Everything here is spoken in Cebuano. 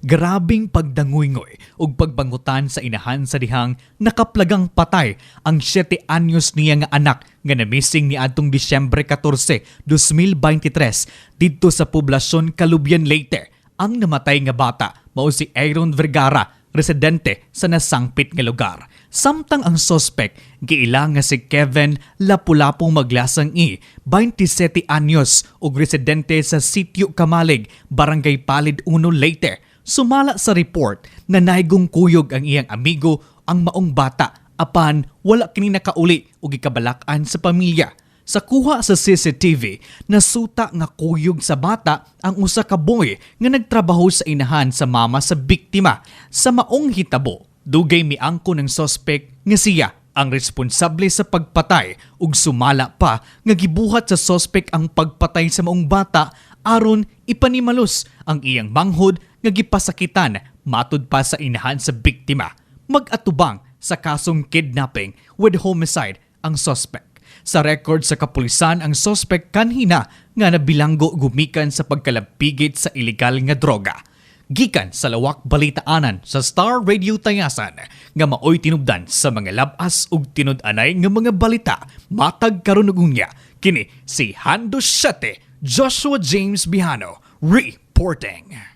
Grabing pagdanguygoy ug pagbangutan sa inahan sa dihang nakaplagang patay ang 7 anyos niya nga anak nga namising ni adtong Disyembre 14, 2023 didto sa poblasyon Calubian, Leyte. Ang namatay nga bata mao si Aaron Vergara, residente sa nasangpit nga lugar. Samtang ang sospek giila nga si Kevin Lapulapo Maglasang I, 27 anyos ug residente sa Sitio Kamalig, Barangay Palid 1, Leyte. Sumala sa report na naigong kuyog ang iyang amigo ang maong bata apan wala kini nakauli ug gikabalak-an sa pamilya. Sa kuha sa CCTV, nasuta nga kuyog sa bata ang usa ka boy nga nagtrabaho sa inahan sa mama sa biktima. Sa maong hitabo, dugay miangko ng sospek nga siya ang responsable sa pagpatay ug sumala pa nga gibuhat sa sospek ang pagpatay sa maong bata aron ipanimalos ang iyang manghod nga gipasakitan, matud pa sa inahan sa biktima. Mag-atubang sa kasong kidnapping with homicide ang suspect. Sa record sa kapulisan, ang suspect kanhina nga nabilanggo gumikan sa pagkalampigit sa ilegal nga droga. Gikan sa lawak balitaanan sa Star Radio Tayasan nga maoy tinubdan sa mga labas ug tinud-anay nga mga balita matag karon ug unya. Kini si Hando 7 Joshua James Bihano reporting.